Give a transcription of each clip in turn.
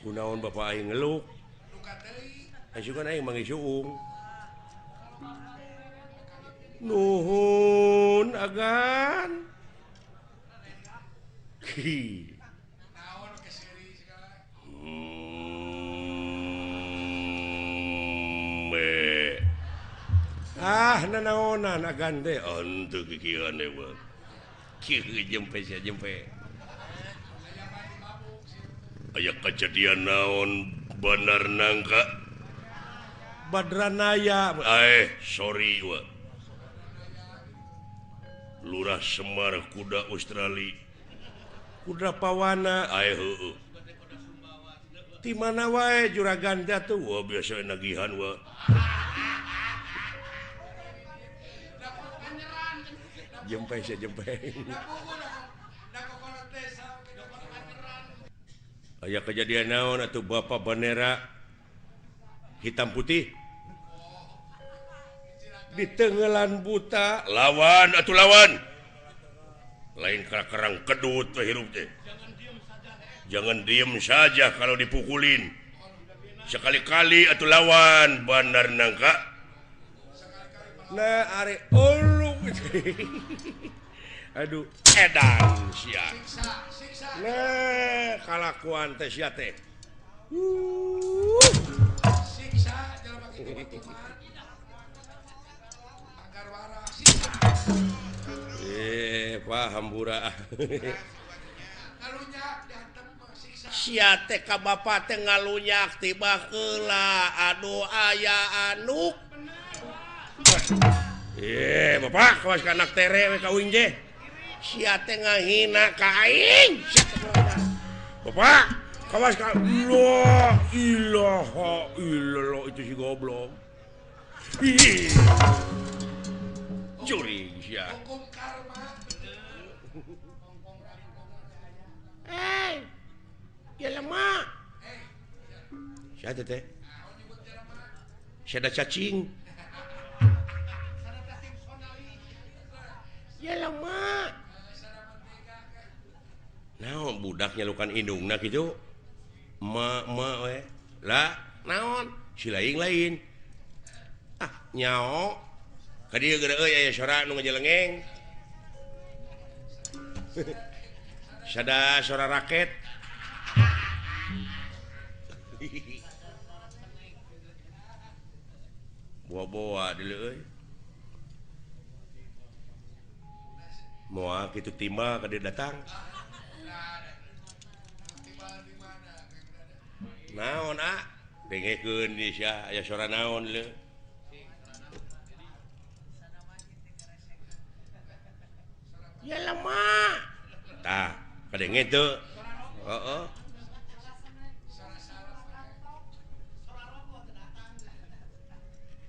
Kunaon bapak aing ngeluk? Asukan aing manggih suung. Nuhun agan. Ki. Ah nanaonan agan teh henteu kikieuan deui mah. Kieu jempe sia jempe. Aya kejadian naon Bandar Nangka? Badranaya. Sorry wa. Lurah Semar kuda Australia. Kuda Pawana. Heueuh. Ti mana wae juragan teh atuh? Wah biasa nagihan wa. Jempe sia jempe. Aya kejadian naon atuh bapak bendera hitam putih di tenggelan buta lawan atuh lawan lain kerang kedut teh hirup teh. Jangan diem saja kalau dipukulin, sekali-kali atuh lawan Bandar Nangka. Nah are ulu aduh edan sia. Nah kalakuan teh sia teh. Siksa jelema kitu agar waras siksa. Paham hambura. Ngalunyak dihantem siksa. Sia teh ka bapa teh ngalunyak tiba heula aduh aya anuk. Bapak kawas ka anak tere we ka uing je. Sia teh ngahina ka aing. Bapak kawas ka la ilaha illallah itu si goblok. Ih. Curi sia. Hukum karma. Eh. Jelema. Sia teh teh. Sia da cacing. Jelema. Naon budak nyalukan indungna kitu? Ma ma we. Lah, naon? Si lain-lain. Ah, nyao. Ka dieu geura euy aya sora nu ngajelengeng. Sada sora raket. Boa-boa deuleu euy. Moal kitu timbal ka dieu datang. Naon ah? Dengekeun di sia aya sora naon leu. Ya lemah. Tah, kadenge teu. Heeh.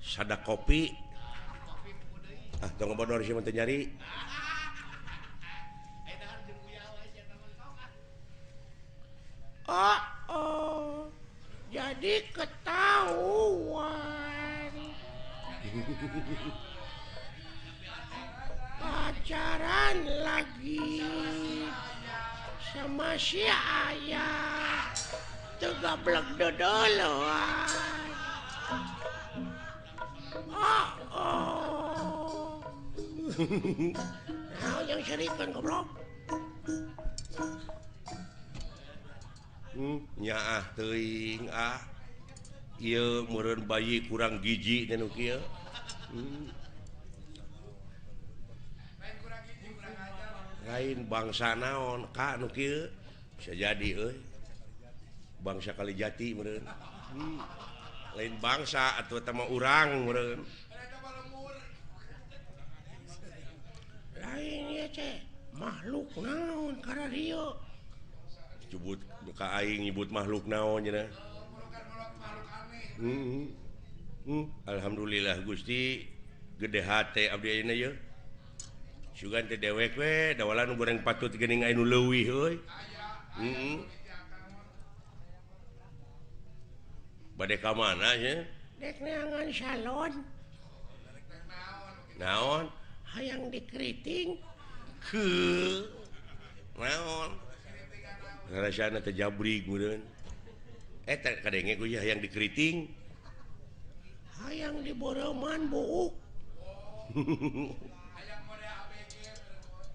Sada kopi. Ah, tong bodor sia mah teu nyari. Oh, oh. Jadi ketahuan. Pacaran lagi sama si ayah. Tuh goblok dodoloan. Oh, oh. Nah, yang serikan goblok. Nyaah teuing ah. Ieu meureun bayi kurang gizi teh nu kieu. Lain bangsa naon ka nu kieu bisa jadi euy. Bangsa Kalijati meureun. Lain bangsa atuh eta mah urang meureun. Lain ieu teh makhluk naon kararieu. Nyebut ka aing nyebut makhluk naon cenah. Alhamdulillah Gusti gede hate abdi ayeuna yeuh. Sugan teh dewek we dawalan goreng patut geuning aya nu leuwih euy. Bade ka mana nya? Dek neangan salon. Naon? Hayang dikeriting. Heuh. Naon? Rasana teh jabrig meureun. Eta kadenge ku hayang dikeriting. Hayang diboroman buuk.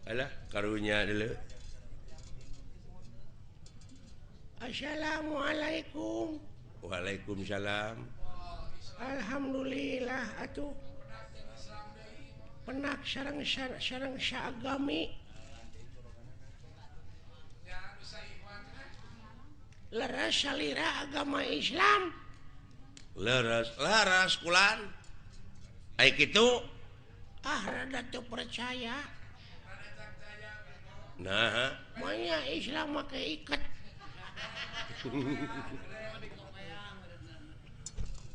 Alah karunya deuleu. Assalamualaikum. Waalaikumsalam. Alhamdulillah atuh. Penak sareng sareng saagami. Leres salira agama Islam. Leres leres kulan. Ai kitu ah rada teu percaya. Nah, manya Islam make iket.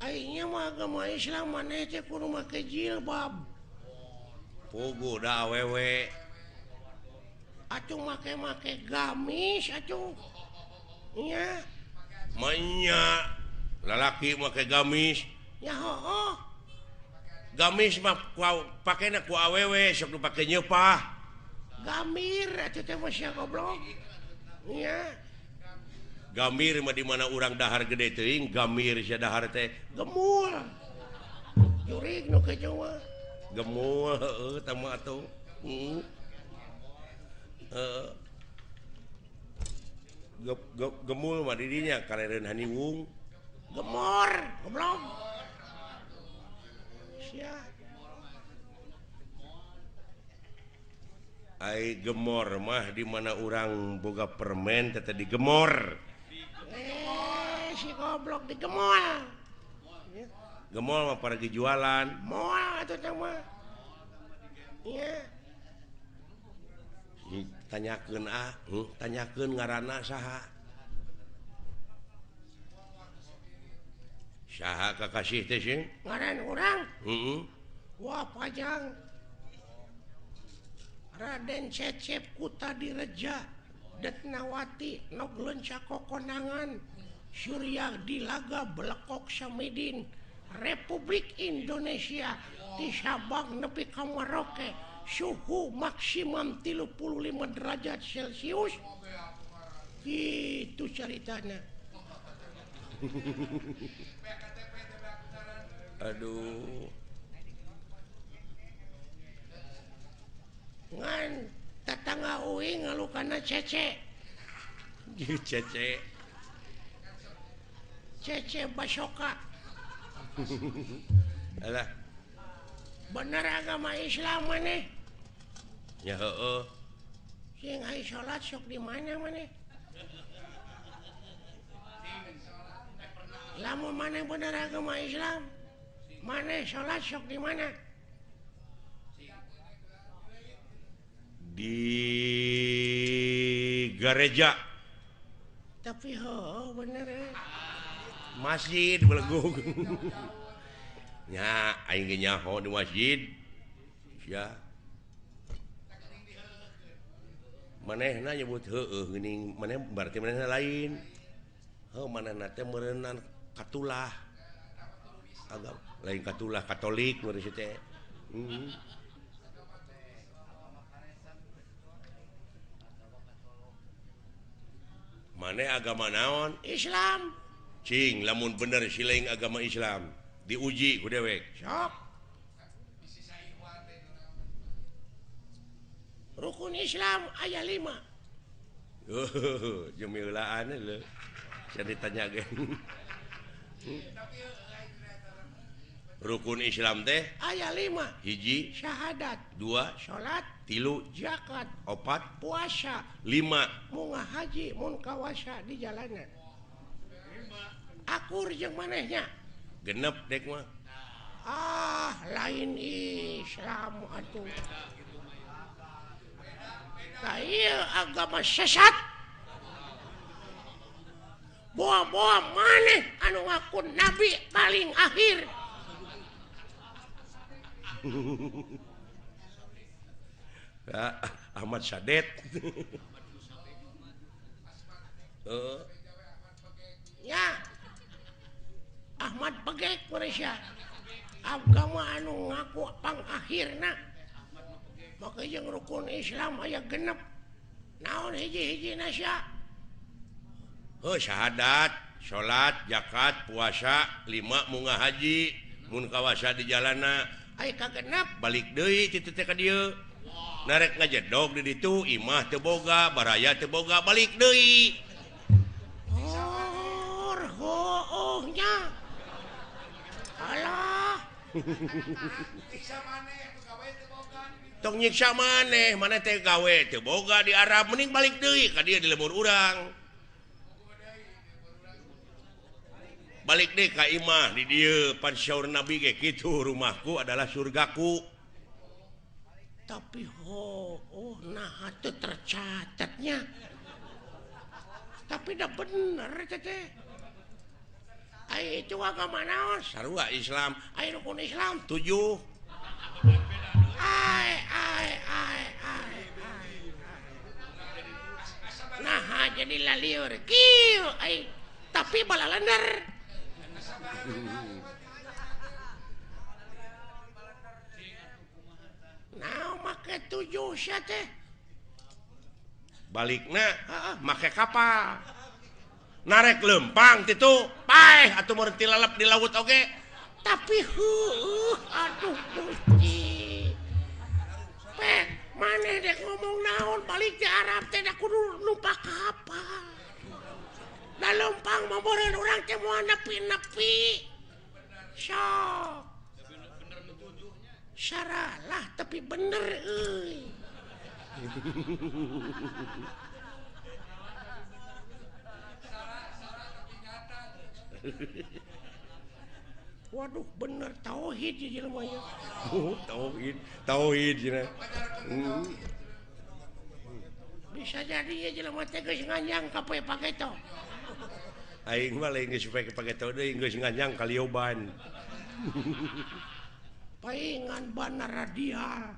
Aingnya mah agama Islam maneh teh kudu make jilbab. Puguh da awewe. Atuh make-make gamis atuh. Nya. Manya lalaki make gamis. Nya hooh. Gamis mah pakena ku awewe sok dipake nyeupah. Gamir atuh teh mah sia goblok. Nya. Gamir mah di mana urang dahar gede teuing, gamir sia dahar teh gemul. Jurig nu kitu mah. Gemul heueuh tah mah atuh. Heeh. Heeh. Gemul mah di dinya kareureun haniwung. Gemor, goblok. Sia. Ai gemor mah di mana urang boga permen teh tadi gemor. Si goblok digemol. Gemol mah paragi jualan. Moal atuh teh mah. Nya. Tanyakeun ah, tanyakeun ngaranna saha. Saha kakasih teh sing? Ngaran urang? Heeh. Wah pajang. Raden Cecep Kutadireja Detnawati Nogleun Sakokonangan Surya Dilaga Belekok Samidin Republik Indonesia di Sabang nepi ka Maroke suhu maksimum 35 derajat Celcius. Gitu ceritanya. Aduh. Ngan tetangga uing ngalukana cece. Cece. Cece Basoka. Alah. Bener agama Islam maneh? Ya heueuh. Sing ai salat sok di mana maneh? Lamun maneh bener agama Islam, maneh salat sok di mana? Di gereja. Tapi heueuh bener eh. Masjid belegug. Nya aing ge nyaho di masjid. Sia. Manehna nyebut heueuh geuning, maneh berarti manehna lain. Heuh manehna teh meureunnan katulah. Agama lain katulah Katolik meureun teh. Heeh. Maneh agama naon? Islam. Cing lamun bener siling agama Islam diuji ku dewek. Sok. Rukun Islam aya 5. Jemilaan lho. Saya ditanya ge. Rukun Islam teh aya 5. Hiji syahadat, 2 salat, 3 zakat, 4 puasa, 5 munga haji mun kawasa di jalanan. Akur jeung manehnya. Genep dek mah. Ah, lain Islam atuh. Tah ieu agama sesat. Boa-boa maneh anu ngaku nabi paling akhir. Ahmad Sadet. Ya. Ahmad Begek Malaysia. Agama anu ngaku pangakhirna. Maka jeung rukun Islam aya genep. Naon hiji-hiji nasya? Heuh syahadat, Salat, zakat, puasa, 5 munga haji, mun kawasa di jalana, ai kagenap balik deui kitu teh ka dieu. Narek ngajedog di ditu, imah teu boga, baraya teu boga, balik deui. Oh, hooh nya. Alah. Siksa maneh nu gawe teu boga. Tong nyiksa maneh, maneh teh gawe teu boga di Arab, mending balik deui ka dieu di lembur urang. Balik deh ka imah di dieu pan syaur Nabi ge kitu, rumahku adalah surgaku. Tapi oh nah teu tercatatnya. Tapi dah bener teh. Ai itu agama naon? Sarua Islam. Ai rukun Islam 7. Ai ai ai ai. Nah jadi lalieur kieu ai tapi balalender. Nah make 7 sia teh. Balikna heeh make kapal. Narek lempang titu, paeh atuh mun tilalep di laut oge. Tapi heueuh aduh Gusti. Pek maneh dek ngomong naon balik di Arab teh da kudu numpak kapal. Da lempang mah meureun urang teh moal nepi-nepi. Sok. Saralah tapi bener euy. Waduh bener tauhid ieu jelema nya. Tauhid, tauhid cenah. Bisa jadi ieu jelema teh geus nganyang ka poe pageto. Aing mah lain geus poe pageto deui geus nganyang ka lioban. Paingan bana radial.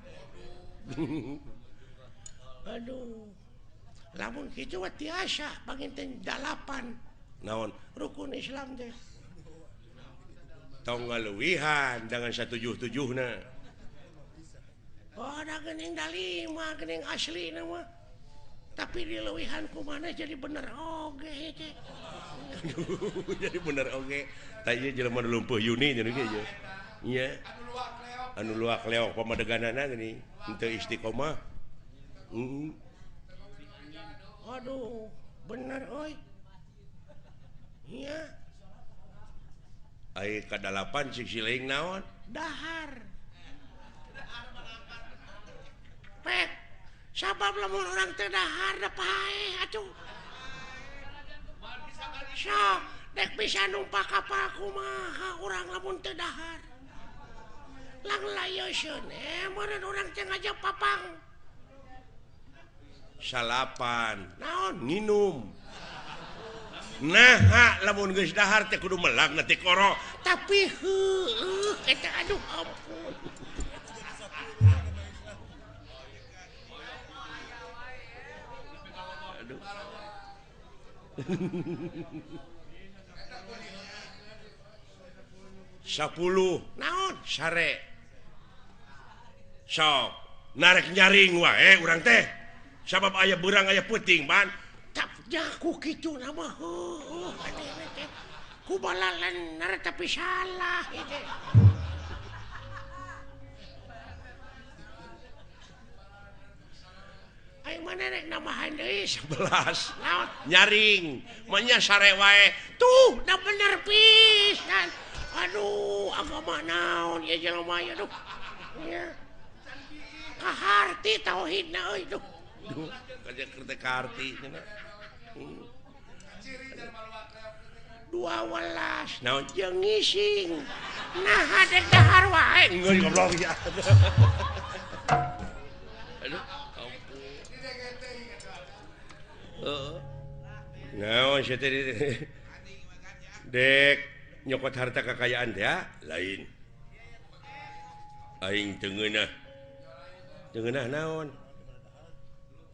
Aduh. Lamun kitu mah tiasa panginten 8. Naon rukun Islam teh. Tong ngaluwihan dengan 177na. Oh, da geuning da 5 geuning aslina mah. Tapi dileuwihan kumaha jadi bener oge teh. Jadi bener oge. Tah ieu jelema nu lumpuh Yuni cenah ge ieu. Nya. Anu luak leok pamadeganana geuning henteu istiqomah. Aduh, bener euy. Nya. Ai ka-8 cik siling naon? Dahar. Pek, sabab lamun urang teu dahar da paeh atuh. Sok, dek bisa numpak kapal kumaha urang lamun teu dahar. Lang layoseun meureun urang teh ngajak papang. 9 naon nginum. Nah, lamun geus dahar teh kudu melak na tikoro. Tapi heueuh eta aduh ampun. Aduh. 10 naon sare. Sok narek nyaring wae urang teh. Sabab aya beurang aya peuting ban. Jaku kitu nama heueuh teh ku balalener tapi salah ieu teh. Aing mana rek nambahan deui 11 naon nyaring mah nya sare wae tuh da bener pisan. Aduh agama naon ieu jelema ieu aduh. Nya kaharti tauhidna euy duh. Duh kaja kaharti cenah. 12 naon jeung ngising. Nah dek dahar wae geus goblok ya. Aduh ampun. Heeh. Naon sia teh dek nyokot harta kekayaan teh lain. Aing teu ngeunah. Teu ngeunah naon?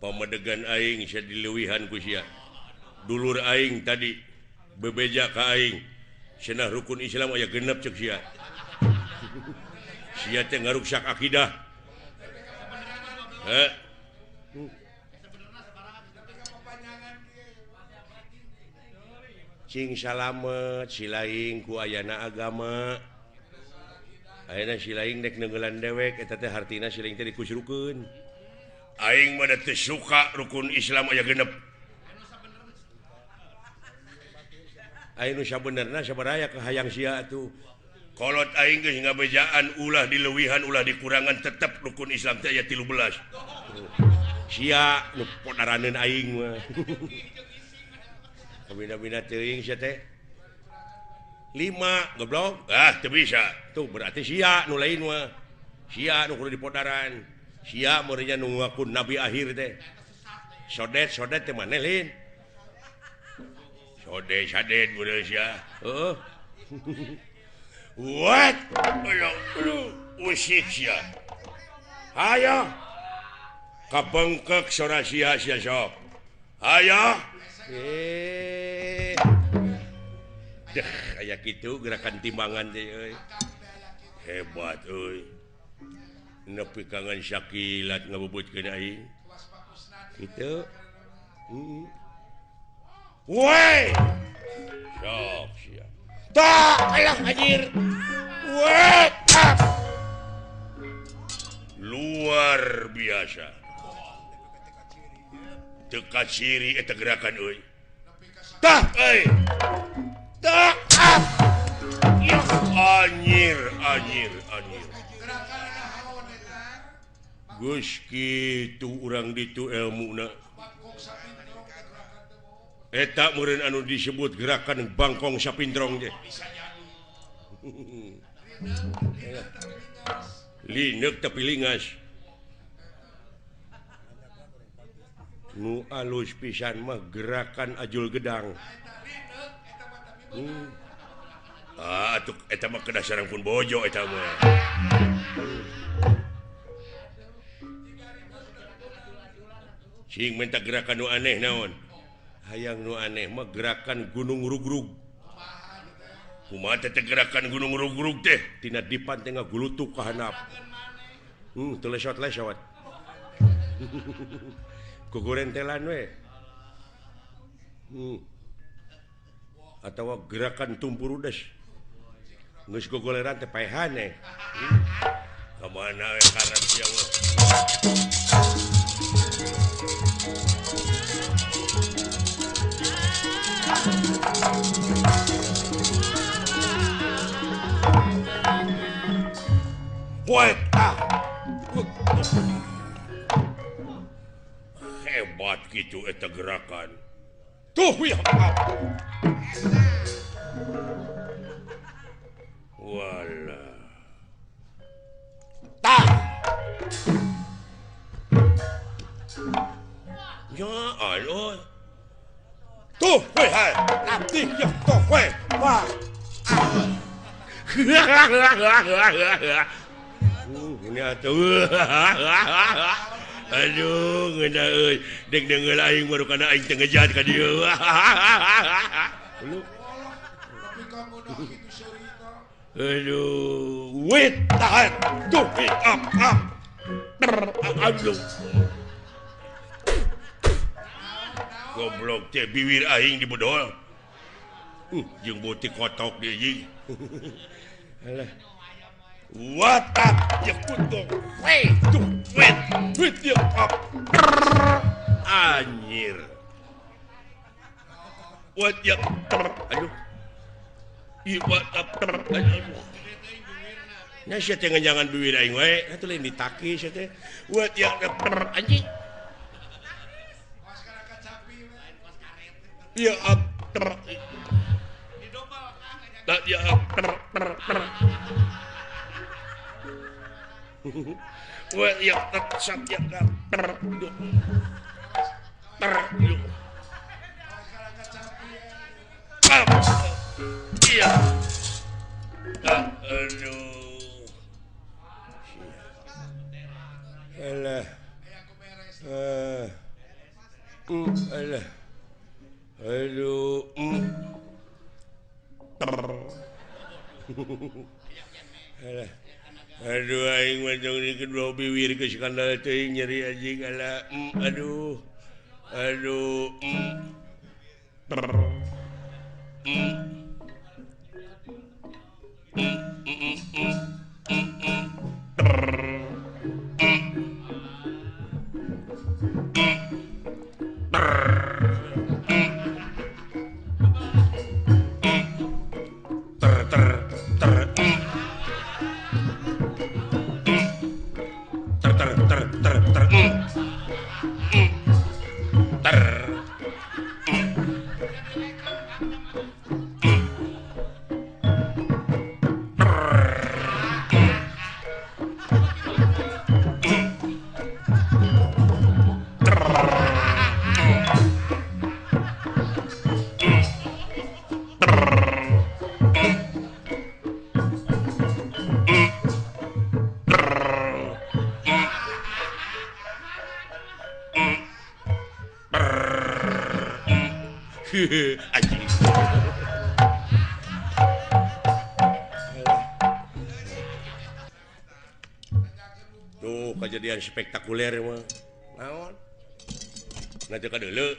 Pamedegan aing sia dileuwihan ku sia. Dulur aing tadi bebeja ka aing cenah rukun Islam aya genep cek sia. Sia teh ngaruksak akidah. Heh. Cing salamet silaing ku ayana agama. Ayeuna silaing dek neunggelan dewek eta teh hartina silaing teh dikusrukeun. Aing mah teu suka rukun Islam aya genep. Aing nu sabenerna sabaraya ka hayang sia atuh. Kolot aing geus ngabejaan ulah dileuwihan ulah dikurangan tetep rukun Islam teh aya 13. Sia nu podaraneun aing mah. Kabina-bina teuing sia teh. 5 goblok. Ah teu bisa. Tuh berarti sia nu lain mah. Sia nu kudu dipodaran. Sia meureunnya nu ngaku nabi akhir teh. Sodet-sodet teh maneh lain. Sodet sadet meureun sia. Heeh. What? Aduh, usik sia. Hayo. Kabengkek sora sia sia sok. Hayo. Deh, aya kitu gerakan timbangan teh euy. Hebat euy. Nepi kangen sakilat ngabubutkeun aing. Kitu. Heeh. Woi. Sok sia. Tak, alah anjir. What up? Luar biasa. Teu kaciri eta gerakan euy. Tah euy. Tah. Ya anjir, anjir, anjir. Geus kitu urang ditu elmuna. Eta meureun anu disebut gerakan bangkong sapindrong teh. Lineuk tapi lingas. Nu alus pisan mah gerakan ajul gedang. Ah atuh eta mah kedah sareng pun bojo eta mah. Cing minta gerakan nu aneh naon? Hayang nu aneh mah gerakan gunung rugrug. Kumaha teh gerakan gunung rugrug teh? Tina dipan teh ngagulutuk ka handap. Teu lesot-lesot. Kugurentelan we. Atawa gerakan tumpurudes. Geus gogoleran teh paehan eh. Ka mana we karep sia mah. Wait, ah. Hebat gitu eta gerakan. Tuh ya. Wala. Tah. Ya Allah. Tuh, weh, hai. Nanti ya tuh, weh. Wah. Ini atuh. Aduh, ngeunah euy. Deg deungeul aing baru kana aing teu ngejat ka dieu. Aduh, wait, tahan. Tuh, up, up. Aduh. Goblok teh biwir aing dibedol. Jeung beutik kotok deui anjing. Alah. What up? Ya kutung. Wait, tuh, wait. Wait ya up. Anjir. What ya? Aduh. Ih, what up? Aduh. Nya sia teh nganjangan biwir aing wae, atuh lain ditaki sia teh. What ya anjing. Ya up. Tak ya up. Wah, ya sat ya ter ter iya. Aduh. Alah. Alah. Aduh. Alah. Aduh aing mah jong di kedua biwir geus skandal teuing nyeri anjing alah. Aduh. Aduh. Anjing. Tuh kejadian spektakuler mah. Naon? Nanti kadeuleu.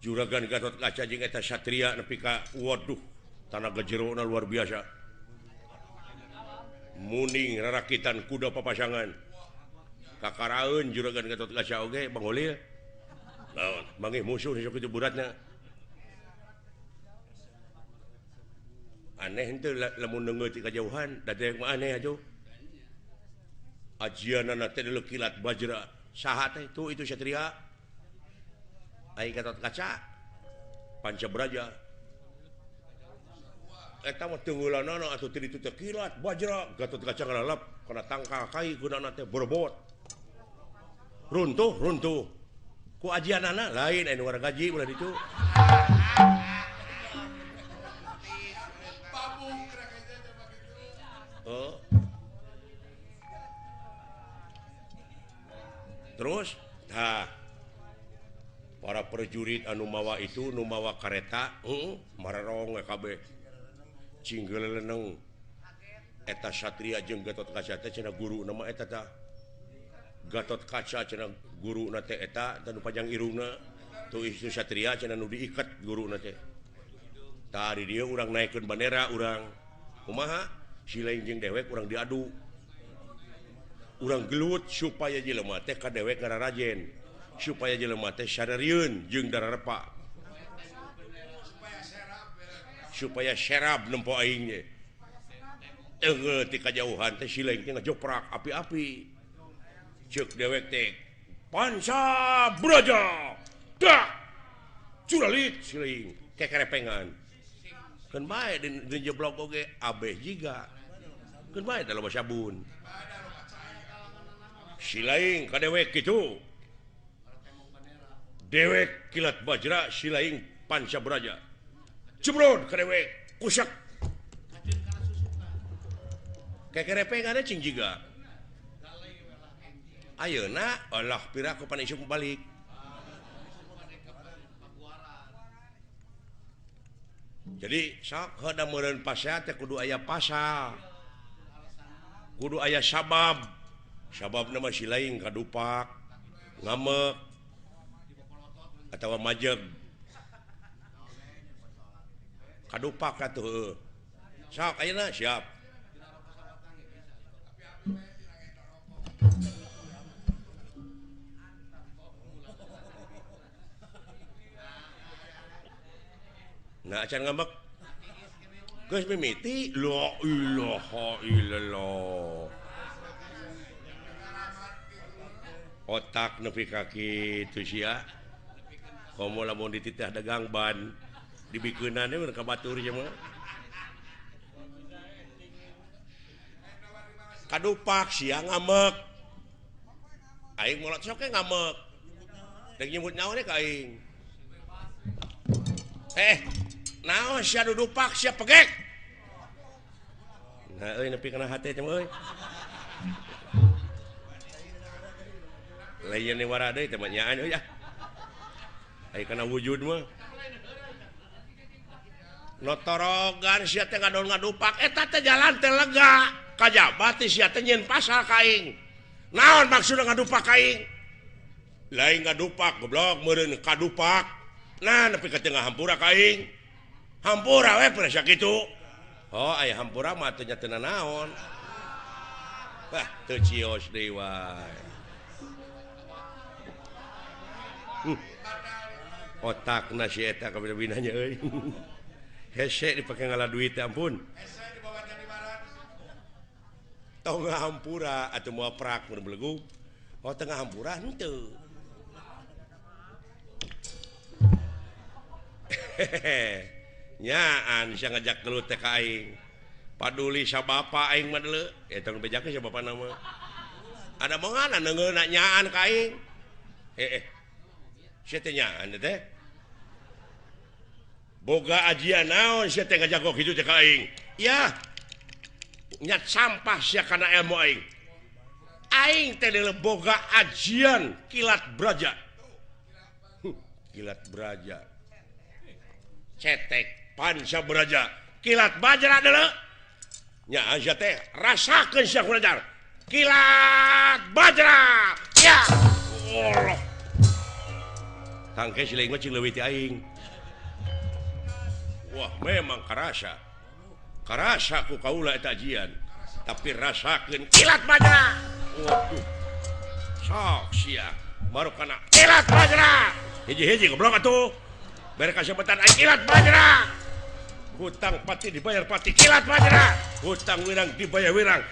Juragan Gatot Kaca jeung eta satria nepi ka waduh, tanaga jerona luar biasa. Muning rarakitan kuda papasangan. Kakaraeun Juragan Gatot Kaca oge Bang Holil. Naon? Manggih musuh sok kitu buratna. Aneh henteu lamun neungeut ti kajauhan, da teh mah aneh atuh. Ajianana teh deuleu kilat bajra. Saha teh tuh itu satria. Ai Gatot Kaca Panca Braja. Eta mah teungeulanana atuh teu ditu teh kilat bajra. Gatot Kaca ngalalap kana tangkal kai gunana teh borbot. Runtuh runtuh. Ku ajianana lain anu wargaji ulah ditu. Oh. Terus tah para prajurit anu mawa itu nu mawa kareta mararong we kabeh cinggeleneng eta satria jeung Gatot Kaca teh cenah guruna mah eta tah Gatot Kaca cenah guruna teh eta tah nu panjang irungna tuh itu satria cenah nu diiket guruna teh tah di dieu urang naekeun bandera urang kumaha si lain jeung dewek urang diadu urang gelut supaya jelema teh ka dewek ngararajen supaya jelema teh sadarieun jeung dararepa supaya serab nempo aing ge teunggeul ti kajauhan teh si lain teh ngajoprak api-api ceuk dewek teh Panca Braja dak curalit si lain kekerepengan keun bae di jeblok oge abeh jiga keun bae da loba sabun si lain ka dewek kitu dewek kilat bajra si lain Panca Braja jebrod ka dewek kusak kekerepengan cing jiga ayeuna Allah pira ku pan isuk balik jadi sok heuda meureun pasea teh kudu aya pasal kudu aya sabab sababna mah si lain kadupak ngamek atawa majeg kadupak atuh heueuh sok ayeuna siap nah acan ngambek geus mimiti la ilaha illallah otak nepi ka kitu sia komo lamun dititah dagang ban dibikeunana we ka batur sia mah kadupak sia ngambek aing molot sok ge ngambek deuk nyebut nyawa ka aing naon sia dudupak sia pegek nah euy nepi kana hate teh euy lain wara deui teh mah nyaan euy ah aya kana wujud mah notorogan sia teh ngadon ngadupak eta teh jalan teh lega kajaba teh sia teh nyieun pasal ka aing naon maksudna ngadupak ka aing lain ngadupak goblok meureun kadupak nah nepi ka tengah hampura ka aing hampura we pernah sakitu oh aya hampura mah teh nya teu nanaon wah teu cios deui wae otakna si eta kabina-binanya euy hese dipake ngala duit teh ampun hese dibawa jadi barat tong hampura atuh moal prak mun belegug oh tengah hampura henteu nyaan sia ngajak gelut teh ka aing paduli sa bapa aing mah deuleu eta nu bejakeun sa bapana mah ada mongana neungeuna nyaan ka aing sia teh nyaan teh boga ajian naon sia teh ngajago kitu teh ka aing yah nyat sampah sia kana ilmu aing aing teh deuleu boga ajian kilat braja Kilat Braja cetek Panca Braja kilat Bajra deuleu nya sia teh rasakeun sia kurang ajar kilat Bajra ya Allah tangke siling mah cing leuwih ti aing. Wah memang karasa karasa ku kaula eta ajian tapi rasakeun kilat Bajra. Waduh sok sia baru kana kilat Bajra hiji-hiji goblok atuh bere kasebutan aing kilat Bajra hutang pati dibayar pati kilat Bajra hutang wirang dibayar wirang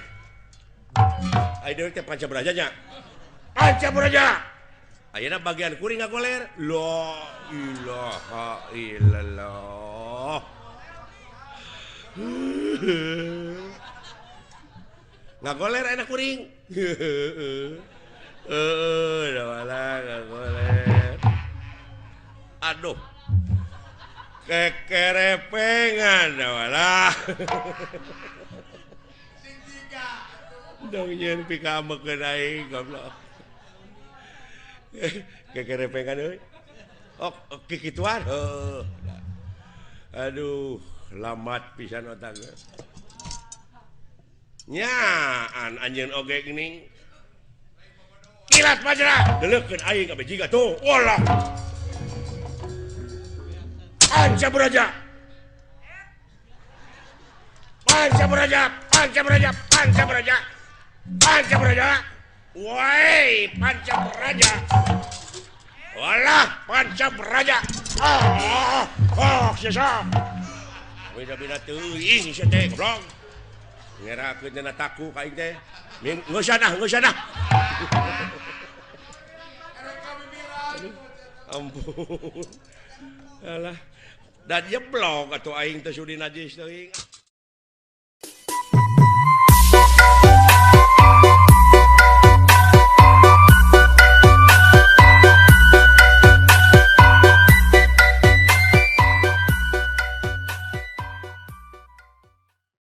aing deui teh Panca Braja nya Panca Braja ayeuna bagian kuring ngagoler la ilaha illallah ngagoler ayeuna kuring heeh dah ngagoler aduh kekerepengan walah dong nyeun pikamekeun aing goblok kekerepengan euy oh kikituan heuh aduh lamat pisan otak nyaan anjeun oge geuning kilat Bajra deuleukeun aing kabeh jiga tuh walah Panca Braja Panca Braja Panca Braja Panca Braja Panca Braja woi Panca Braja walah Panca Braja ah oh sia beda-beda teuing sia teh goblok ngerakeun dina taku ka aing teh geus ah geus ah ampun alah dan jeblok atuh aing teh sudi najis teuing.